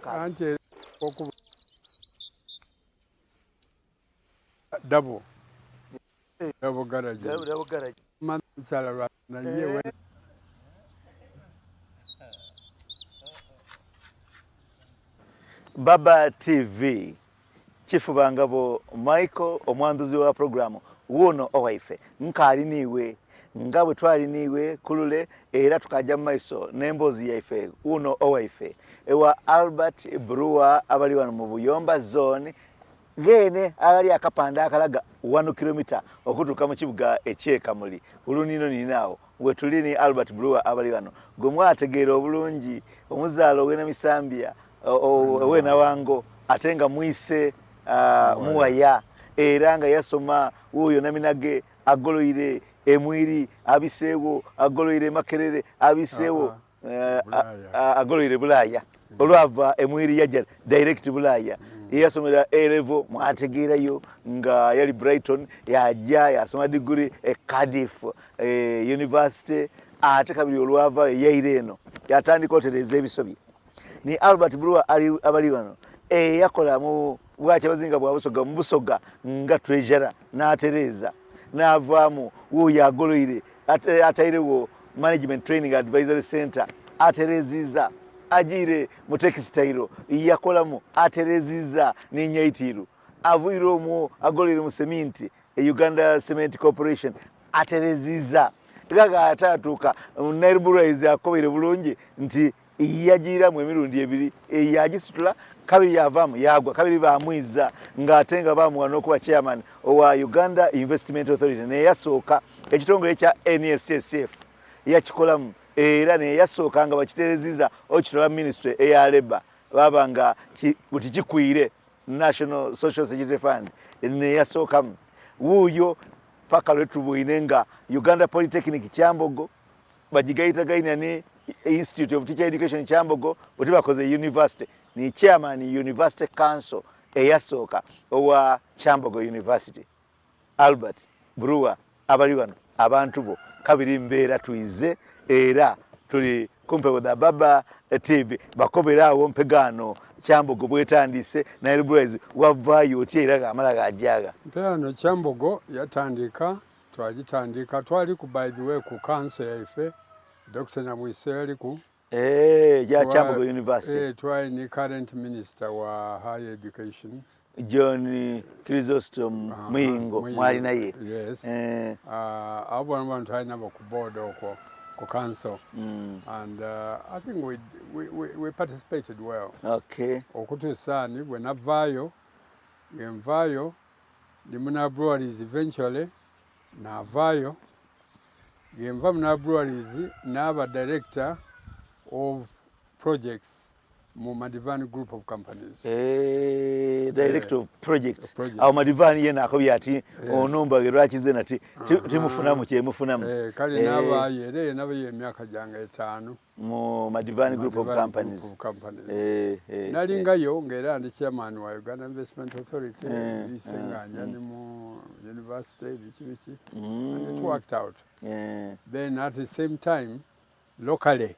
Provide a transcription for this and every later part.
Anti era okuba double double garage. Double garage. Mukyala lwa naye we Baba TV kifuba ngabo Michael omwanduzi wa programu wuno owaife nkaali niiwe nga bwe twali niiwe kulule era tukaja mu maiso n'emboozi yaife wuno owaife ewa Albert Brewer abali wano mu Buyomba zone gheene aghali akapande akalaga wano kilomita okutuuka mu kibuga eky'e Kamuli oluniino niino agho wetuli ni Albert Brewer abali ghano gwe mwategeera obulungi omuzaala ow'e Namisambya ow'e Nawango ate nga mwise uh, muwaya era nga yasoma wuuyo Naminage agoloire emwiri abiseewo agoloire Makerere abiseewo eh, agoloire Bulaaya olwava emwiri yaja direct Bulaaya mm. yeyasomera A level mwategeerayo nga yali Brighton yaja yasoma degree e Cardiff e, University ate kabiri olwava yaira eno yatandika otereeza ebisobye ni Albert Brewer ali abali wano eyakola mu bwakyabazinga bwa Busoga mu Busoga nga treasurer n'atereeza n'avaamu wuuyo agoloire atairewo Management Training Advisory Center atereziza ajiire mu textile yakolamu atereziza n'enyaitiru avuire omwo agoloire mu seminti e Uganda Cement Corporation atereziza gaga ate atuuka Nile Breweries akobere bulungi nti yagiiramu emirundi ebiri yagisitula kabiri yavaamu yagwa kabiri bamwiza ng'ate nga bamuwa n'okuba chairman owa Uganda Investment Authority neyasooka ekitongole ekya NSSF yakikolamu era neyasooka nga bakitereziza okitola ministry eya labour baba nga buti kikwire National Social Security Fund neyasookamu wuuyo paka lwetubwine nga Uganda Polytechnic Kyambogo bagigaitagaina ne Institute of Teacher Education Kyambogo buti bakoze university ni chairman University Council eyasooka owa Kyambogo University Albert Brewer abali wano abantu bo kabiri mbeera twize era tuli kumpewo dha Baba TV bakobera awo mpegaano Kyambogo bwetandise Nile Breweries wavaayo otya era gamala gajaga mpegaano Kyambogo yatandika twagitandika twali ku by the way ku council yaife Dr. Namwise yaliku eh ya Kyambogo University eh twali ni current minister wa higher education John Chrysostom Muyingo mwali naye yes eh uh, abo bano bantu twali nabo ku board okwo ku council mm. and uh, I think we, we, we, we participated well okay okutuusa ni bwe navaayo ngenvaayo ndi muna breweries eventually navaayo ngenva muna breweries naaba director of projects mu Madhvani group of companies. Eh, director of projects. Projects. Awo Madhvani yena akobye ati yes. Onomba lwaki ze nati timufunamu kyemufunamu. Eh, kale eh. nabaayo era enabayo emyaka gyange etaano mu Madhvani group of companies. Group of companies. Eh, eh, Nalingayo eh. ng'era ndi chairman wa Uganda Investment Authority eh, isenganya eh, ni mu university biki biki and it worked out. Eh. Then at the same time locally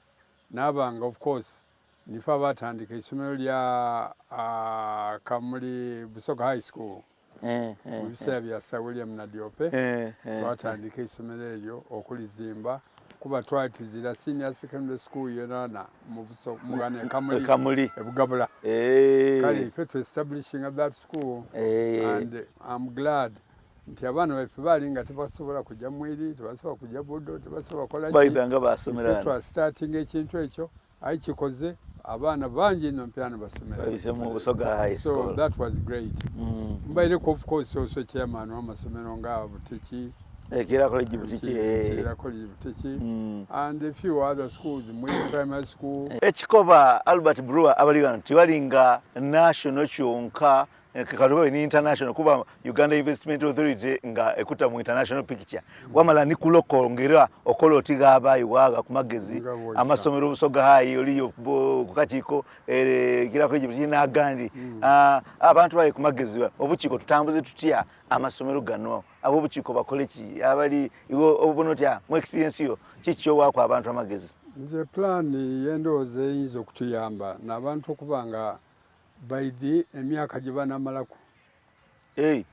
Naabanga of course nife abaatandika eisomero lya uh, Kamuli Busoga High School eh, eh, mu biseera bya Sir William Nadiope eh, eh, twatandika eisomero eryo okulizimba kuba twali tuzira senior secondary school yonana mu Mugane Kamuli, Kamuli. Ebugabula eh. kale ife tu establishing that school eh. and I'm glad nti abaana baife baali nga tebasobola kujja mwiri tebasobola kujja buddo tebasobola kola baidha basomera twa starting ekintu ekyo ayi kikoze abaana bangi ino mpyano basomera babise mu Busoga High School so that was great mm. mbaireko of course also chairman w'amasomero nga Butiki Ekira College Butiki Ekira College Butiki mm. and a few other schools Mwiri Primary School ekikoba Albert Brewer abali wano tibalinga national kyonka katubawe ni international kuba Uganda Investment Authority nga ekuta mu international picture wamala ni ku local ngera okola oti gabayi waga ku magezi amasomero Busoga High oliyo ku kakiiko kirako ejibu n'agandi mm. ah, abantu baye ku magezi obukiiko tutambuze tutya amasomero gano ab'obukiiko bakole ki abali iwe obona otya mu experience yo kiki kyowaako abantu amagezi? Nze pulaani yendowooza eyinza okutuyamba n'abantu okuba nga baidhi emyaka gye banamalaku. Hey.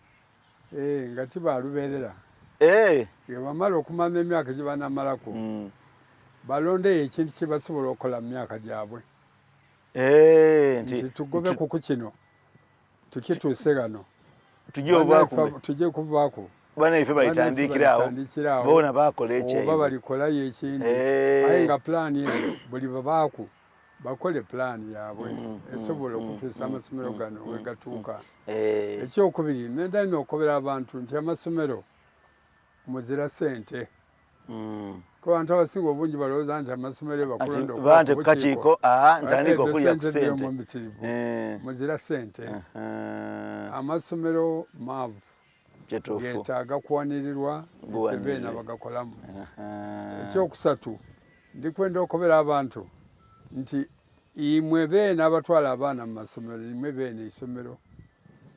Eh, nga ti balubeerera. Hey. Bwe bamala okumanya emyaka gye banamalaku balondeyo ekintu kye basobola okukola mu myaka gyabwe. Hey, nti tugobe kuku kino tukituuse ghano tuje kuvaaku banaife balitandikirawo bona bakola ekyaibwe oba balikolayo ekindi aye nga pulaani eyo buli babaaku bakole pulaani yaabwe esobola okutuusa amasomero gano we gatuuka. Ekyokubiri nenda inho okukobera abantu nti amasomero muzira sente. Kuba abantu abasinga obungi balowooza nti amasomero ebakulonda okuba ku kakiiko ntandika okulya ku sente mpitirivu. Muzira sente. Amasomero maavu. Getaaga kuwanirirwa ife beene abagakolamu. Ekyokusatu, ndi kwenda okobera abantu nti imwe beene abatwala abaana mu masomero nimwe beene eisomero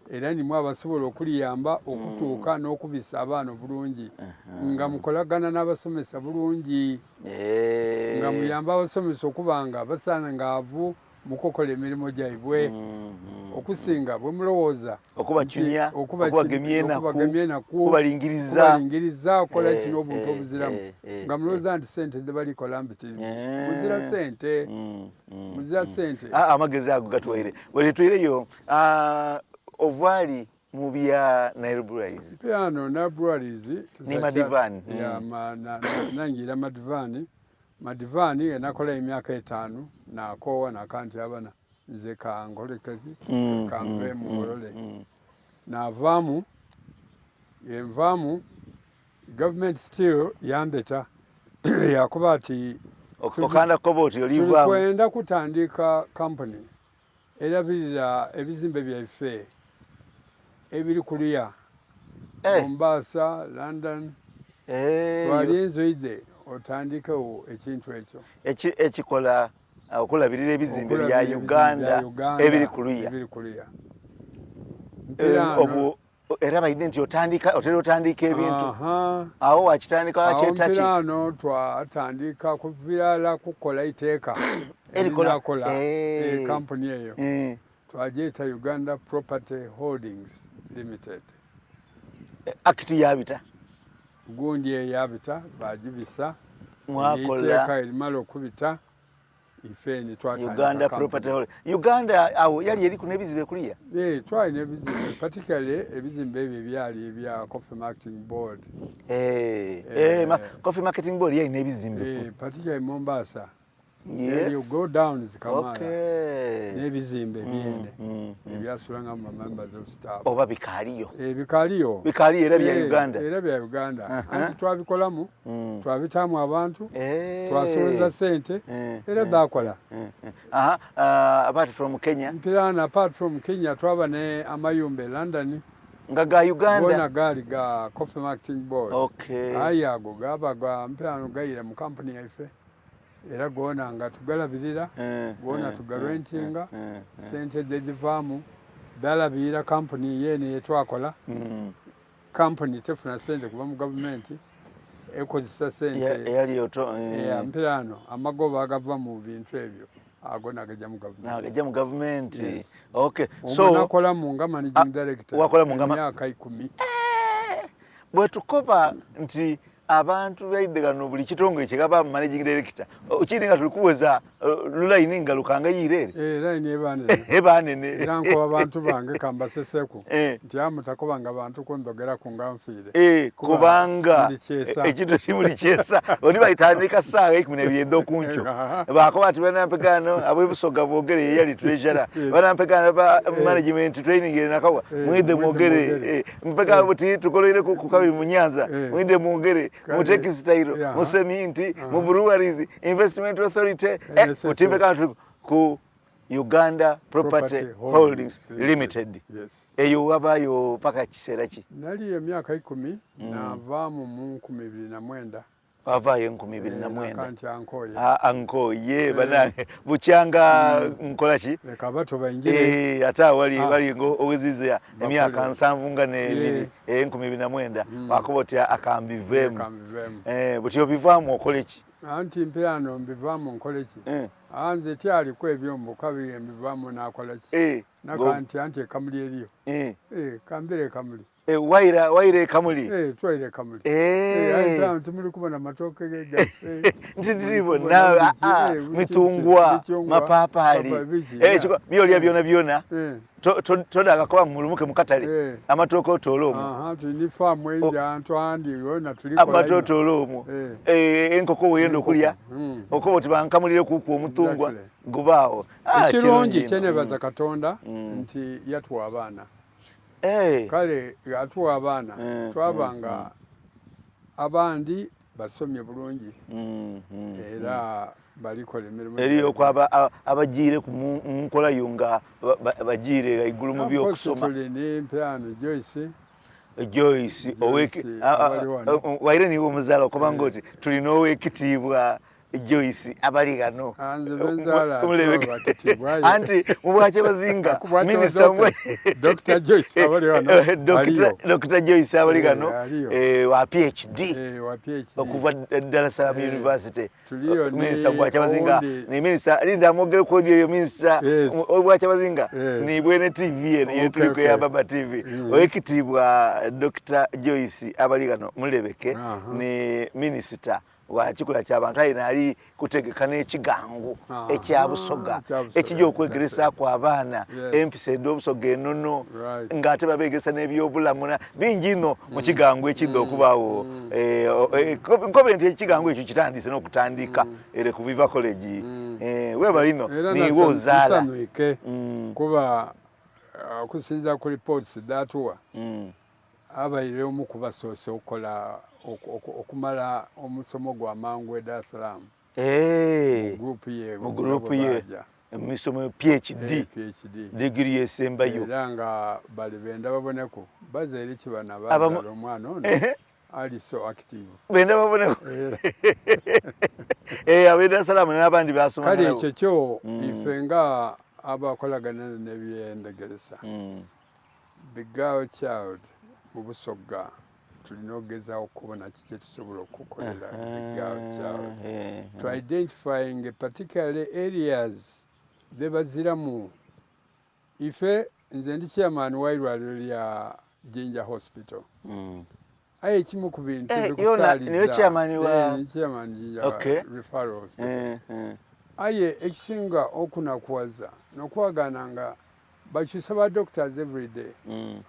era nimwe abasobola okuliyamba okutuuka n'okubisa abaana obulungi nga mukolagana n'abasomesa bulungi nga muyamba abasomesa okuba nga basangaavu mu kukola emirimu gyaibwe okusinga bwe mulowooza okubacunya okubagemya enaku okubalingiriza okukola kino obuntu obuziramu nga mulowooza nti sente zebalikola mpitirivu. Muzira sente, muzira sente. Amagezi ago gatwaire bwetwireyo ovaali mu bya Nile Breweries. Piano Nile Breweries ni Madivani. Ya nangira Madivani. Madivani nakola emyaka etaanu nakoowa nakanti abana nze kankole kaki kanveemu ngolole. Navaamu yenvaamu government still yandeta yakuba ati okanda kukoba oti olivaamu tulikwenda kutandika company erabirira ebizimbe byaife ebiri kuliya Mombasa, London. Twali enzoidhe otandikewo ekintu ekyo ekikola okulabirira ebizimbe bya Uganda ebiri kuluya ebiri kuluya. Obwo era baidhe nti otandika otera otandika ebintu awo wakitandika wakyetaki. Mpirano twatandika kuvirala kukola iteeka erinakola kampuni eyo twagyeta Uganda Property Holdings Limited. Akiti yabita gundi eyo yabita bagibisa mwakola iteeka erimala okubita ife ni twatandika Uganda Property Holdings. Uganda awo yali eriku n'ebizimbe kuliya? Eh, twali n'ebizimbe particularly ebizimbe ebyo ebyali ebya Coffee Marketing Board. Eh, eh, Coffee Marketing Board yali n'ebizimbe. Eh, particularly Mombasa. Yes. You go down zikamala. Okay. N'ebizimbe byene ebyasulanga mu members of staff. Oba bikaaliyo. Eh, bikaaliyo. Bikaaliyo era bya Uganda. Era bya Uganda. Anti twabikolamu. Twabitaamu abantu, twasoloza sente era dhakola. Apart from Kenya. Mpirana apart from Kenya twaba ne amayumba e London. Nga ga Uganda. Gona gaali ga Coffee Marketing Board. Okay. Aye ago gaba ga mpirano gayira mu kampuni yaife. Era gona nga tugalabirira, gona tugarentinga, sente dhedhivaamu dhalabirira kampuni yeene yetwakola. Kampuni tefuna sente kuva mu gavumenti ekozesa sente eyali oto mpirano amagoba agava mu bintu ebyo ago nagaja mu gavumenti nagaja mu gavumenti. Yes. Okay. So nakolamu nga managing director wakolamu nga emyaka 10. Bwe tukoba nti abantu baidde gano buli kitongole kye gaba managing director okiri nga tuli kuweza lulayini nga lukanga yireere layini ebanene ebanene era nkoba bantu bange kambaseseku nti amutakoba nga bantu kundhogeraku nga nfiire kubanga ekintu kimuli kyesa oli baitandika saawa 12 edh'okunkyo bakoba ati banampegano ab'ebusoga boogere yeyali treasurer banampegano ba management training enakawa mwidhe mwogere mpaka buti tukolere ku kabiri mu Nyanza mwidhe mwogere mu textile mu cement mu breweries investment authority utimbe kantu ku Uganda Property Holdings Limited. Eyo wabayo paka kiseera ki? Nali emyaka 10 navaamu mu 2009. Wavaayo 2009. Kanti ankoye. Ankoye banange bukyanga nkola ki? Leka abato baingire. Ate awali wali oweziza emyaka 70 nga n'ebiri 2009 wakoba otya akambiveemu. Buti obivaamu okole ki? Anti mperaano mbivaamu nkole ki? Eh. Ah, nze tyaliku ebyo mbu kabiri mbivaamu naakola ki? Eh. Naka nti anti e Kamuli eriyo. Eh. Eh, kambire e Kamuli. Eh, waira waira e Kamuli. Eh, twaira e Kamuli. Eh. Eh, aye mperaano timuli kubona matooke ge gaffe. Nti ndiribona ah, ah, mitungwa, mapapaali. Eh, byolya byona byona. Eh. Todaga kuba mulumuke mu katale. Eh. Amatooke otoole omwo. Aha, tuli faamu enja antu andi yona tulikola. Amatooke otoole omwo. Eh. Eh, enkoko weyenda okulya. Okoba oti bankamulire kuku omutungwa gubaawo. Ah, Ekirungi kyenebaza Katonda nti yatuwa abaana. Kale atuwa abaana twaba nga abandi basomye bulungi era balikola emirimu. Eriyo ku abajiire ku nkola yo nga bajiire ghaigulu mu by'okusoma. Tuli ni Mpyano Joyce. Joyce waire niiwe omuzaala okoba nga oti tulina ow'ekitiibwa Joyce abali ghano. Anti mu Bwakyabazinga minisita Dr. Joyce abali ghano Dr. Joyce abali ghano wa PhD okuva Dar es Salaam University. Minisita Bwakyabazinga ni minisita Linda mwogere ku audio eyo minisita Bwakyabazinga ni Bwene TV eno yetuliko ya Baba TV. Owekitiibwa Dr. Joyce abali ghano mulebeke ni minisita wa kikula kya bantu aye nali kutegeka n'ekigangu ekya Busoga ekija okwegeresaaku abaana empisa edh'Obusoga enono nga ate babeegeresa n'ebyobulamu bingi inho mu kigangu ekidha okubaagho. Nkobe nti ekigangu ekyo kitandise n'okutandika ere ku Viva College. Webale inho niiwe ozaala. Nsanwike kuba okusinziira ku reports dh'atuwa Abaire omu ku basoose okukola okumala omusomo gwa amangu e Dar es Salaam mu group ye mu group ye emisomo PhD digiri esembayo era nga bali benda baboneku bazaire ki bano abazaala omwana ono ali so active benda baboneku eh abe Dar es Salaam n'abandi basoma kale ekyo kyo ife nga abakolagana n'ebyendegeresa The girl child mu Busoga tulina okugezaako okubona kiki kyetusobola okukolera the girl child to identifying particularly areas dhebaziramu. Ife nze ndi chairman wa irwaliro lya Jinja Hospital aye ekimu ku bintu ebikusaaliza chairman Jinja Referral Hospital aye ekisinga okunakuwaza nokwagaana nga Bakyusa ba doctors everyday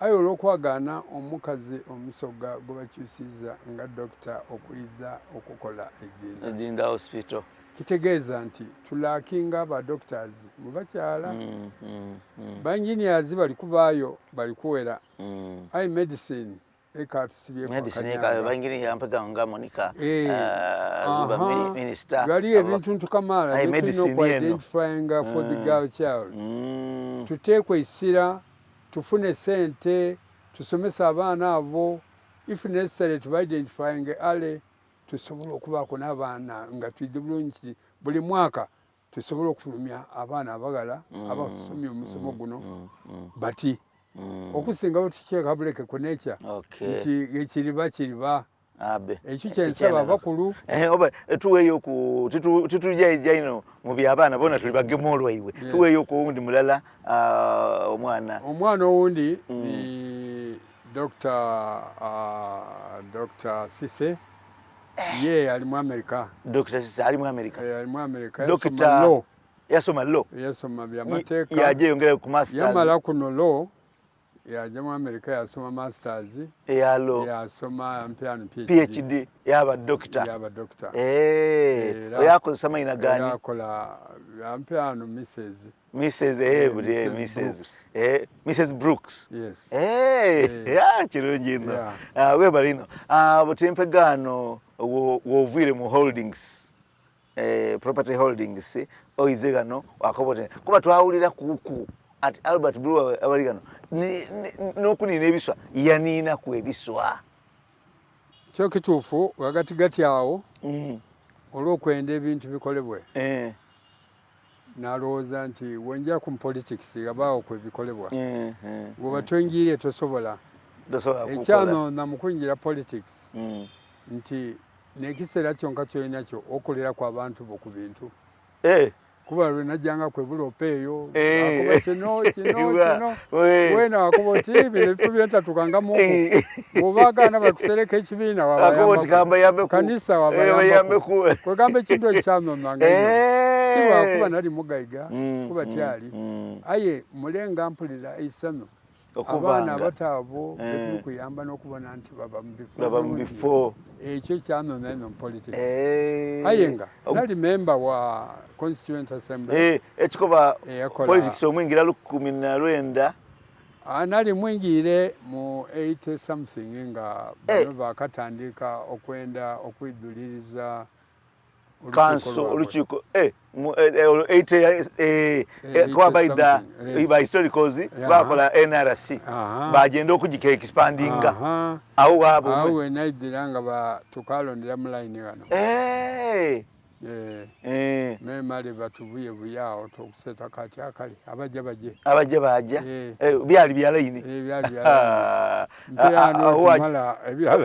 aye olwokwagaana omukazi omusoga gwebakyusiza nga doctor okwidha okukola e Jinja. E Jinja hospital. Kitegeeza nti tulakinga ba doctors mu bakyala. Ba engineers bali kubaayo bali kuwera aye medicine eka tusibyeku akanyanga. Ghaliyo ebintu ntu kamaala byetulina oku identifyinga for the girl child. Tuteeku eisira tufune sente tusomese abaana abo if necessary tuba identifyinge early tusobole okubaaku n'abaana nga twidhi bulungi nti buli mwaka tusobole okufulumya abaana abaghala abasomye omusomo guno bati okusinga bwetukireka buleke ku nature nti ekiriba kiriba. Ekyo kyensaba abakulu. Oba tuweeyo ku titujaija inho mu bya baana bona tuli bagema olwaibwe. Tuweeyo ku owundi mulala omwana. Omwana owundi ni Doctor Doctor Cissy. Ye ali mu America. Dokita Cissy ali mu America. Eh, ali mu America. Yasoma law. Yasoma law. Yasoma bya mateeka. Yaje yongera ku masters. Yamala kuno law. Yaja mu America yasoma masters. Eya law. Yasoma mpyano PhD. PhD yaba doctor. Yaba doctor. Eh. Oyo akozesa maina gani? Era akola mpyano Mrs. Mrs. Eh, buli eh, Mrs. Eh, Mrs. Brooks. Yes. Eh, yeah, kirungi inho. Yeah. Ah, webale inho. Ah, butimpegaano w'oviire mu holdings eh, property holdings oize ghano wakoba oti kuba twawulira kuku ati Albert Brewer abali ghano n'okuniina ebiswa yaniinaku ebiswa. Kyo kituufu ghagatigati agho olw'okwenda ebintu bikolebwe. Eh. Nalowooza nti wenja ku politics ghabagho kwebikolebwa. Bwoba toingiire tosobola. Ekyanonha mu kwingira politics nti. N'ekiseera kyonka ky'olinakyo okoleraku abantu bo ku bintu. Eh. Kuba lwe najjanga ku ebulopa eyo, eh. akoba kino, kino, kino. Weena wakoba oti bino ebifo bye ntatuukangamuku. Eh. Bw'oba agaana bakusereka ekibiina wabayambaku. Kanisa wabayambaku. Kwegamba ekintu ekyo kyanonanga inho. Ti lwakuba nali mugaiga, mm, kuba mm, tyali. Mm. Aye mule nga mpulira eisanhu Abaana abato abo betuli kuyamba n'okubona nti baba mu bifo baba mu bifo ekyo kyanona ino mu politics eh. Aye nga nali member wa constituent assembly eh, ekikoba politics omwingira 19 ah, nali mwingiire mu 80 something nga eh. bano bakatandika okwenda okwidhuliriza kanso olukiiko eh, eh, eh, eh, eh, kuba baidha ba historicals bakola NRC bagenda okugika expandinga awo wabo awo wenaidhira nga ba tukalondera mu line ghano eh. Eh. Memale batuvuyevuye awo tokuseta kati akale abaja baje abaja baja byali bya line byali bya line ah,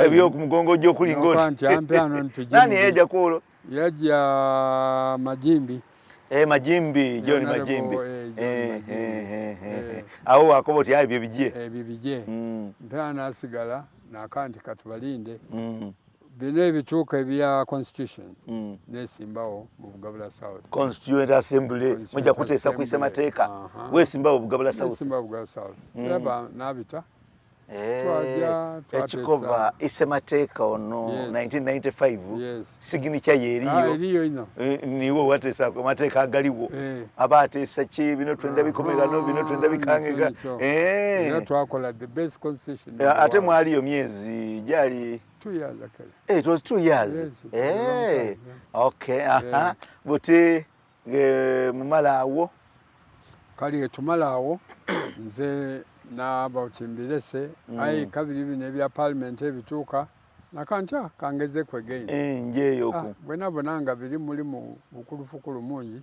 ebyokumugongo ojja okulinga oti nani yaja kwolwo yajja majimbi Eh, majimbi John Majimbi eh, eh, eh, awo wakoba oti ebyo bijje ebyo bijje mm. mpera nasigala nakanti katubalinde mm. Bino ebituuka ebya constitution mm. nesimbawo mu Bugabula South. Constituent Assembly mujja kuteesa ku ssemateeka wesimbawo Bugabula South. Nesimbawo Bugabula South. Mm. Era nabita. Eh, Twaja twatesa. Ekikoba issemateeka ono yes. 1995 yes. Signature ye eriyo. Ah, eriyo ino. Eh, niwe wateesa amateeka agaliwo. Eh. Aba ateesa ki bino twenda bikomegano bino twenda bikangega. Eh. Era twakola the best constitution. Eh, ate mwaliyo myezi gyali 2 years actually. Eh, it was 2 years. Yes, it was eh. a long time, yeah. Okay, aha. Yeah. Buti eh, mumala awo. Kale tumala awo nze naaba oti mbirese mm. aye kabiri bino ebya parliament ebituuka nakantya kangezeku again eh, njeyo ah, bwe nabona nga biri mulimu bukulufukulu mungi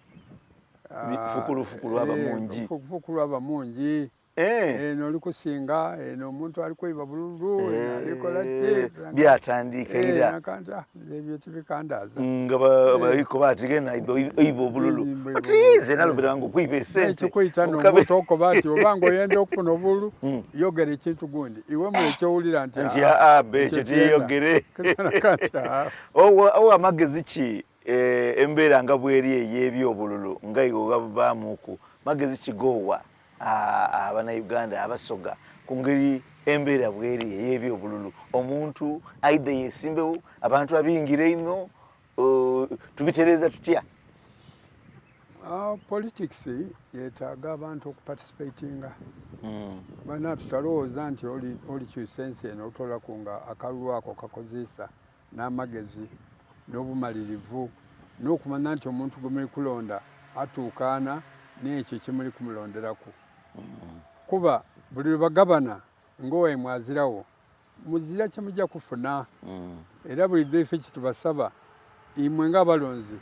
ah, fukulufukulu aba eh, mungi fukulu aba mungi Eh. Eno oli kusinga eno omuntu ali kwiba bululu eno eh, alikola ki byatandika eh, ira ah, ebyo tibikandaza nga baliko batigena oiba obululu otize nalubira nga okwiba esente ekikuyita nomuntu okoba ati oba nga oyenda okufuna obululu hmm. yogera ekintu gundi iwe mu ekyowulira nti nti aa ah, ekyo tiyogere owa amagezi ki embeera nga bweri ey'ebyobululu nga iwe wabubaamuku magezi ki g'owa Abanauganda Abasoga ku ngeri embeera bweri ey'ebyobululu omuntu aidha yesimbewo abantu abingira einho tubitereeza tutya? Uh, politics yetaaga abantu okuparticipatinga mm. bana tutalowooza nti olikyusa ensi eno otolaku nga akalulu ako kakozesa n'amagezi n'obumalirivu n'okumanya nti omuntu gwe muli kulonda atuukaana n'ekyo kye muli kumulonderaku. Kuba buli lwe bagabana ng'owaimwe aziragho, muzira kye muja kufuna. Era buliidho ife kye tubasaba imwe ng'abalonzi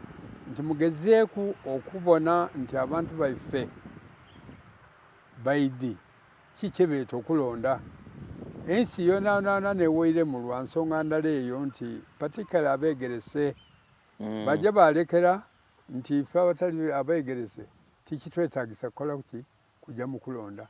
nti mugezeeku okubona nti abantu baife baidhi Ki kye beeta okulonda? Ensi yoonayonaayona n'ewoiremu lwa nsonga ndala eyo nti particularly abeegerese baja baalekera nti ife abatali abeegerese tikitwetaagisa kukola ki? Kuja mu kulonda.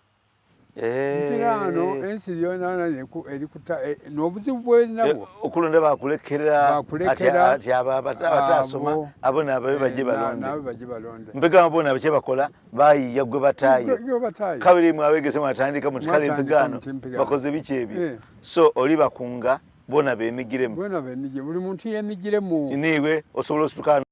Mpiraano ensi yoonayoona eri kuta n'obuzibu bw'erinabwo. Okulonda baakulekera Baakulekera ati abo abataasoma abo abo naababe baje balonde. naabe baje balonde. Mpegano boona kye bakola bayiiya gwe bataayo. Gwe bataayo. Kabiri imwe abeegese mwatandika muti kale Mwatandika mpigaano muti mpigaano. bakoze biki ebyo. Eh. So oli bakunga boona beenigiremu. Boona beenigire buli muntu yeenigiremu. Niiwe osobola osituka.